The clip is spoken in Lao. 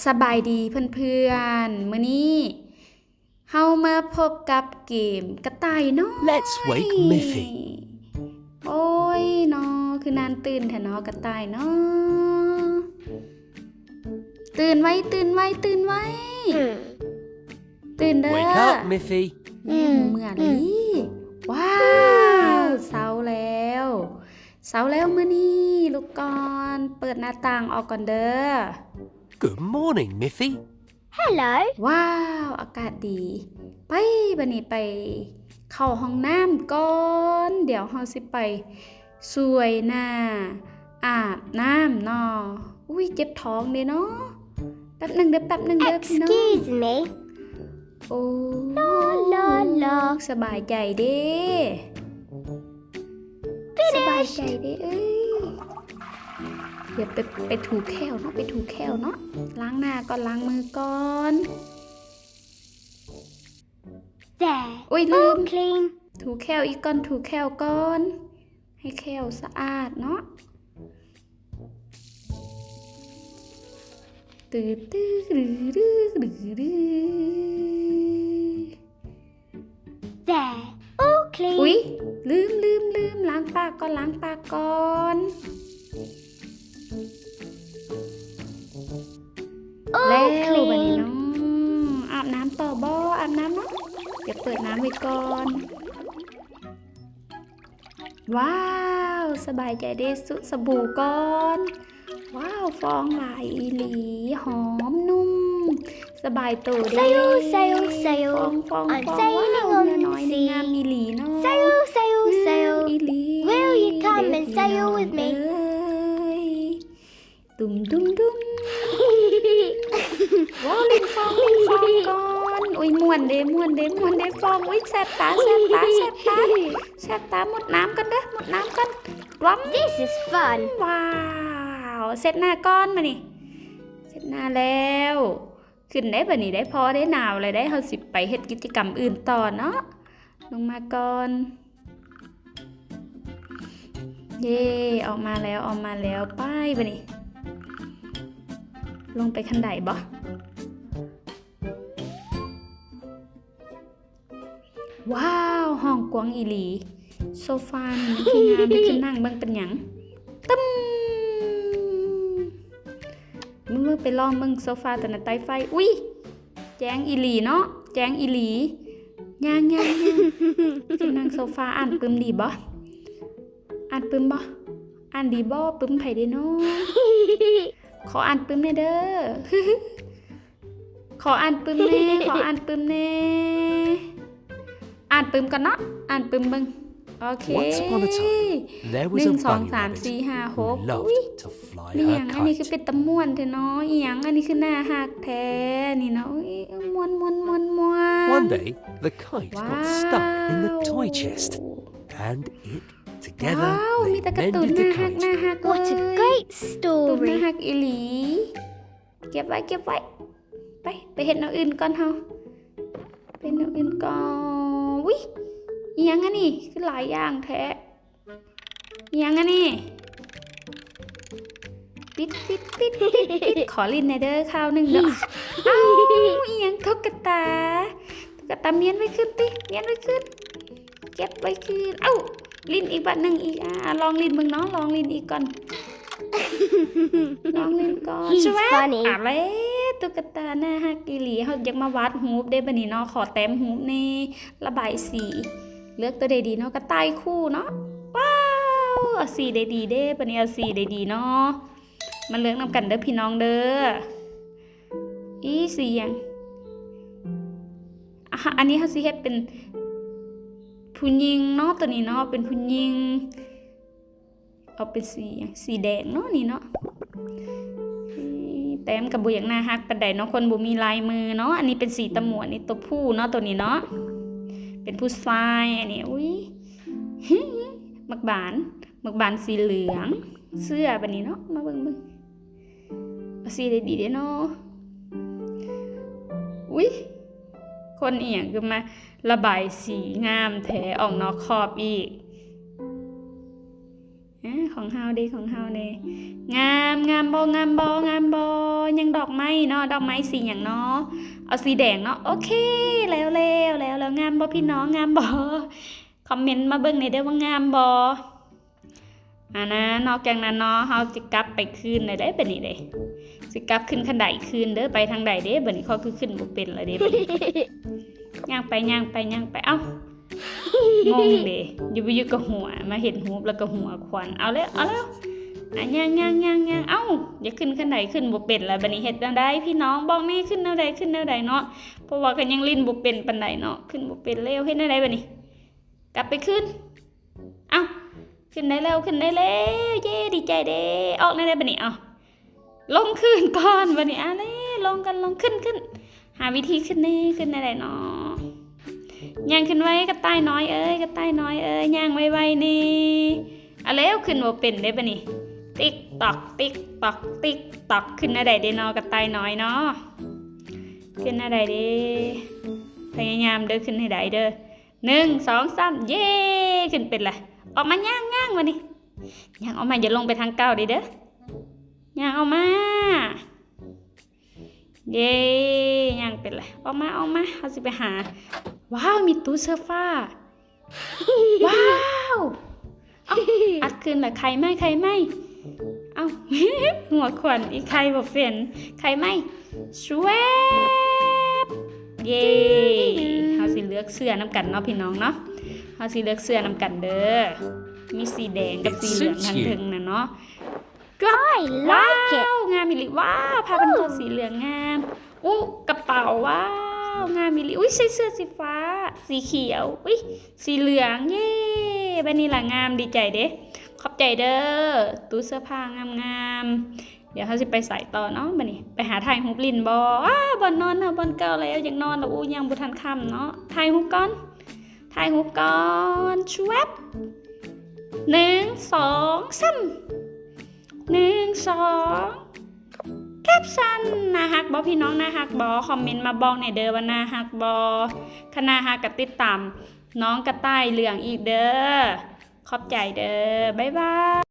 ສະບາຍດີເພື່ອນໆ ມື້ນີ້ເຮົາມາພົບກັບເກມກະຕ່າຍນ້ອຍ. Let's wake Miffy. ໂອ້ຍເນາະ ຄືນານຕື່ນແທ້ເນາະ ກະຕ່າຍເນາະ. ຕື່ນໄວ ຕື່ນໄວ ຕື່ນໄວ ຕື່ນເດີ້. Wake up, Miffy. ແມ່ນ ເມື່ອຍແລ້ວນີ້. ວ້າວ ເຊົ້າແລ້ວ ເຊົ້າແລ້ວມື້ນີ້. ລຸກກ່ອນ ເປີດໜ້າຕ່າງອອກກ່ອນເດີ້. Good morning, Miffy. Hello. ວ້າວ ອາກາດດີ. ໄປ ບາດນີ້ໄປເຂົ້າຫ້ອງນ້ຳກ່ອນ. ດຽວເຮົາຊິໄປຊ່ວຍນ້າອາບນ້ຳເນາະ. ອຸ້ຍ ເຈັບທ້ອງເດ້ເນາະ. ແປັບໜຶ່ງເດີ້ ແປັບໜຶ່ງເດີ້ ພີ່ນ້ອງ. Excuse me. ໂອ້ ສະບາຍໃຈເດ້ ສະບາຍໃຈເດ້ເອີຍ. ດຽວໄປ ໄປຖູແຂ້ວເນາະ ໄປຖູແຂ້ວເນາະ. ລ້າງໜ້າກ່ອນ ລ້າງມືກ່ອນ. ໂອ້ຍ ລືມ ຖູແຂ້ວອີກກ່ອນ ຖູແຂ້ວກ່ອນ ໃຫ້ແຂ້ວສະອາດເນາະ. ອຸ້ຍ ລືມ ລືມ ລືມ ລ້າງປາກກ່ອນ ລ້າງປາກກ່ອນ. ແລ້ວບາດນີ້ເນາະ ອາບນ້ຳຕໍ່ບໍ່? ອາບນ້ຳເນາະ. ດຽວເປີດນ້ຳໄວ້ກ່ອນ. ວ້າວ ສະບາຍໃຈເດ້ ສະ ສະບູກ່ອນ. ວ້າວ ຟອງຫຼາຍອີ່ຫຼີ ຫອມນຸ່ມ ສະບາຍໂຕເດ້. ຟອງ ຟອງ ຟອງ ວ້າວ ເຮືອນ້ອຍນີ້ງາມອີ່ຫຼີເນາະ. ງາມອີ່ຫຼີເດ້ພີ່ນ້ອງເອີຍ. ຕຸ້ມ ຕຸ້ມ ຕຸ້ມ. ວ້າວ ຫຼິ້ນຟອງ ຫຼິ້ນຟອງກ່ອນ. ອຸ້ຍ ມ່ວນເດ້ ມ່ວນເດ້ ມ່ວນເດ້ ຟອງ. ອຸ້ຍ ແສບຕາ ແສບຕາ ແສບຕາ ແສບຕາ. ມຸດນ້ຳກ່ອນເດີ້ ມຸດນ້ຳກ່ອນ. ກວມ This is fun. ວ້າວ ເຊັດໜ້າກ່ອນບາດນີ້ ເຊັດໜ້າແລ້ວ. ຂຶ້ນໄດ້ບາດນີ້ໄດ້ ພໍໄດ້ ໜາວແລ້ວໄດ້ ເຮົາຊິໄປເຮັດກິດຈະກຳອື່ນຕໍ່ເນາະ. ລົງມາກ່ອນ. ເຢ້ ອອກມາແລ້ວ ອອກມາແລ້ວ. ໄປບາດນີ້ ລົງໄປຂັ້ນໄດບໍ? ວ້າວ ຫ້ອງກວ້າງອີ່ຫຼີ. ໂຊຟານີ້ມັນຄືງາມເດ້ ຄືນັ່ງເບິ່ງເປັນຫຍັງ. ຕຶ້ມ ມຶງ ມຶງໄປລອງເບິ່ງໂຊຟາໂຕນັ້ນໃຕ້ໄຟ. ອຸ້ຍ ແຈ້ງອີ່ຫຼີເນາະ ແຈ້ງອີ່ຫຼີ. ຍ່າງ ຍ່າງ ຍ່າງ ຂຶ້ນນັ່ງໂຊຟາ. ອ່ານປຶ້ມດີບໍ່? ອ່ານປຶ້ມບໍ່? ອ່ານດີບໍ່? ປຶ້ມໃຜເດເນາະ? ຂໍອ່ານປຶ້ມແດ່ເດີ້. ຂໍອ່ານປຶ້ມແດ່ ຂໍອ່ານປຶ້ມແດ່. ອ່ານປຶ້ມກ່ອນເນາະ ອ່ານປຶ້ມເບິ່ງ. ໂອເຄ Once upon a time, there was a ໜຶ່ງ ສອງ ສາມ ສີ່ ຫ້າ ຫົກ ອຸ້ຍ loved to fly her kite. ອີ່ຫຍັງອັນນີ້ຄືເປັນຕາມ່ວນແທ້ເນາະ? ອີ່ຫຍັງອັນນີ້ຄືໜ້າຮັກແທ້ນີ້ເນາະ? ອຸ້ຍ ມ່ວນ ມ່ວນ ມ່ວນ ມ່ວນ. One day, the kite got stuck in the toy chest, and it together they mended the kite. ວ້າວ ມີແຕ່ກາຕູນໜ້າຮັກ ໜ້າຮັກເລີຍ. What a great story. ກາຕູນໜ້າຮັກອີ່ຫຼີ. ເກັບໄວ້ ເກັບໄວ້. ໄປ ໄປເຮັດແນວອື່ນກ່ອນເຮົາ ໄປເຮັດແນວອື່ນກ່ອນ. ອຸ້ຍ ອີ່ຫຍັງອັນນີ້ ຄືຫຼາຍຢ່າງແທ້? ອີ່ຫຍັງອັນນີ້? ປິດ ປິດ ປິດ ປິດ ປິດ. ຂໍຫຼິ້ນແດ່ເດີ້ ຄາວໜຶ່ງເດີ້. ອ້າວ ອີ່ຫຍັງ? ຕຸກກະຕາ ຕຸກກະຕາ. ມ້ຽນໄວ້ຂຶ້ນຕິ ມ້ຽນໄວ້ຂຶ້ນ. ເກັບໄວ້ຄືນ. ເອົ້າ ຫຼິ້ນອີກບາດໜຶ່ງອີກ. ອາ ລອງຫຼິ້ນເບິ່ງເນາະ ລອງຫຼິ້ນອີກກ່ອນ ລອງຫຼິ້ນກ່ອນ. ແຊວ. ເອົາແລ້ວ ຕຸກກະຕາໜ້າຮັກອີ່ຫຼີ. ເຮົາຢາກມາວາດຮູບເດ້ບາດນີ້ເນາະ. ຂໍແຕ້ມຮູບແດ່ ລະບາຍສີ. ເລືອກໂຕໃດດີເນາະ? ກະຕ່າຍຄູ່ເນາະ. ວ້າວ ເອົາສີໃດດີເດ້ບາດນີ້ ເອົາສີໃດດີເນາະ? ມາເລືອກນຳກັນເດີ້ພີ່ນ້ອງເດີ້. ອີ ສີຫຍັງ? ອາ ອັນນີ້ເຮົາຊິເຮັດເປັນຜູ້ຍິງເນາະ ໂຕນີ້ເນາະ ເປັນຜູ້ຍິງ. ເອົາເປັນສີຫຍັງ? ສີແດງເນາະ ນີ້ເນາະ. ແຕ້ມກໍບໍ່ຢາກໜ້າຮັກປານໃດເນາະ ຄົນບໍ່ມີລາຍມືເນາະ. ອັນນີ້ເປັນສີຕາໝວນ ນີ້ໂຕຜູ້ເນາະ ໂຕນີ້ເນາະ ເປັນຜູ້ຊາຍ. ອັນນີ້ ອຸ້ຍ ໝາກບານ ໝາກບານສີເຫຼືອງ. ເສື້ອບາດນີ້ເນາະ ມາເບິ່ງ ເບິ່ງ. ເອົາສີໃດດີເດ້ເນາະ? ອຸ້ຍ ຄົນອີ່ຫຍັງຄືມາລະບາຍສີງາມແທ້ ອອກນອກຂອບອີກ. ອາ ຂອງເຮົາເດ້ ຂອງເຮົາເດ້. ງາມ ງາມບໍ່? ງາມບໍ່? ງາມບໍ່? ງດອກໄມ້ເນາະ ດອກໄມ້ສີຫຍັງເນາະ? ເອົາສີແດງເນາະ. ໂອເຄ ແລ້ວ ແລ້ວ ແລ້ວ ແລ້ວ ງາມບໍ່ພີ່ນ້ອງ? ງາມບໍ່? ຄອມເມັນມາເບິ່ງແດ່ເດີ້ວ່າງາມບໍ່? ອານະ ນອກຈາກນັ້ນເນາະ ເຮົາຊິກັບໄປຄືນໄດ້ເດ້ ບາດນີ້ເດ້ ຊິກັບຂຶ້ນຄັນໄດຄືນເດີ້. ໄປທາງໃດເດ້ ບາດນີ້? ຂ້ອຍຄືຂຶ້ນບໍ່ເປັນແລ້ວເດ້ ບາດນີ້ ຍ່າງໄປ ຍ່າງໄປ ຍ່າງໄປ ເອົ້າ ງົງເດ້ ຢູ່ບໍ່ຢູ່ກໍຫົວ ມາເຫັນຮູບແລ້ວກໍຫົວຄວັນ. ເອົາແລ້ວ ເອົາແລ້ວ ອ່ະ ຍ່າງ ຍ່າງ ຍ່າງ ຍ່າງ ເອົ້າ ຢາກຂຶ້ນຄັນໄດຂຶ້ນບໍ່ເປັນແລ້ວ ບາດນີ້ເຮັດແນວໃດພີ່ນ້ອງ? ບອກແດ່ ຂຶ້ນແນວໃດ ຂຶ້ນແນວໃດເນາະ? ເພາະວ່າກໍຍັງຫຼິ້ນບໍ່ເປັນປານໃດເນາະ ຂຶ້ນບໍ່ເປັນແລ້ວ ເຮັດແນວໃດບາດນີ້? ກັບໄປຄືນ. ເອົ້າ ຂຶ້ນໄດ້ແລ້ວ ຂຶ້ນໄດ້ແລ້ວ ເຢ້ ດີໃຈເດ້. ອອກແນວໃດບາດນີ້? ເອົ້າ ລົງຄືນກ່ອນບາດນີ້. ອາ ເດ້ ລົງກ່ອນ ລົງ ຂຶ້ນ ຂຶ້ນ ຫາວິທີຂຶ້ນແດ່ ຂຶ້ນແນວໃດເນາະ? ຍ່າງຂຶ້ນໄວ ກະຕ່າຍນ້ອຍເອີຍ ກະຕ່າຍນ້ອຍເອີຍ ຍ່າງໄວໆແດ່. ອາ ແລ້ວ ຂຶ້ນບໍ່ເປັນເດ້ບາດນີ້ ຕິກຕອກ ຕິກຕອກ ຕິກຕອກ. ຂຶ້ນແນວໃດເດ້ເນາະ ກະຕ່າຍນ້ອຍເນາະ? ຂຶ້ນແນວໃດເດ້? ພະຍາຍາມເດີ້ ຂຶ້ນໃຫ້ໄດ້ເດີ້. ໜຶ່ງ ສອງ ສາມ ເຢ້ ຂຶ້ນເປັນລະ. ອອກມາ ຍ່າງ ຍ່າງບາດນີ້ ຍ່າງອອກມາ ຢ່າລົງໄປທາງເກົ່າເດ້ເດີ້ ຍ່າງອອກມາ. ເຢ້ ຍ່າງເປັນລະ. ອອກມາ ອອກມາ ເຮົາຊິໄປຫາ. ວ້າວ ມີຕູ້ເສື້ອຜ້າ. ວ້າວ ເອົ້າ ອັດຄືນລະ ໄຂໄໝ້ ໄຂໄໝ້. ເອົ້າ ຫົວຂວັນອີກ ໄຂບໍ່ເປັນ ໄຂໄໝ້. ຊວບ ເຢ້ ເຮົາຊິເລືອກເສື້ອນຳກັນເນາະພີ່ນ້ອງເນາະ ເຮົາຊິເລືອກເສື້ອນຳກັນເດີ້. ມີສີແດງກັບສີເຫຼືອງທາງເທິງນະເນາະ. ວ້າວ ງາມອີ່ຫຼີ. ວ້າວ ຜ້າພັນຄໍສີເຫຼືອງງາມ. ອຸ ກະເປົາ ວ້າວ ງາມອີ່ຫຼີ. ອຸ້ຍ ໃສ່ເສື້ອສີຟ້າ ສີຂຽວ ອຸ້ຍ ສີເຫຼືອງ. ເຢ້ ບາດນີ້ລະງາມ ດີໃຈເດ້. ຂອບໃຈເດີ້ ຕູ້ເສື້ອຜ້າງາມໆ. ດຽວເຮົາຊິໄປໃສຕໍ່ເນາະບາດນີ້? ໄປຫາຖ່າຍຮູບຫຼິ້ນບໍ່? ອ້າ ບ່ອນນອນເຮົາບ່ອນເກົ່າແລ້ວ ຢາກນອນລະ. ອູ້ ຍັງບໍ່ທັນຄ່ຳເນາະ ຖ່າຍຮູບກ່ອນ ຖ່າຍຮູບກ່ອນ. ຊວບ ໜຶ່ງ ສອງ ສາມ ໜຶ່ງ ສອງ. ແຄັບຊັນ ໜ້າຮັກບໍ່ພີ່ນ້ອງ? ໜ້າຮັກບໍ່? ຄອມເມັນມາບອກແດ່ເດີ້ວ່າໜ້າຮັກບໍ່? ຄັນໜ້າຮັກກໍຕິດຕາມນ້ອງກະຕ່າຍເຫຼືອງອີກເດີ້. ຂອບໃຈເດີ້ ບາຍບາຍ.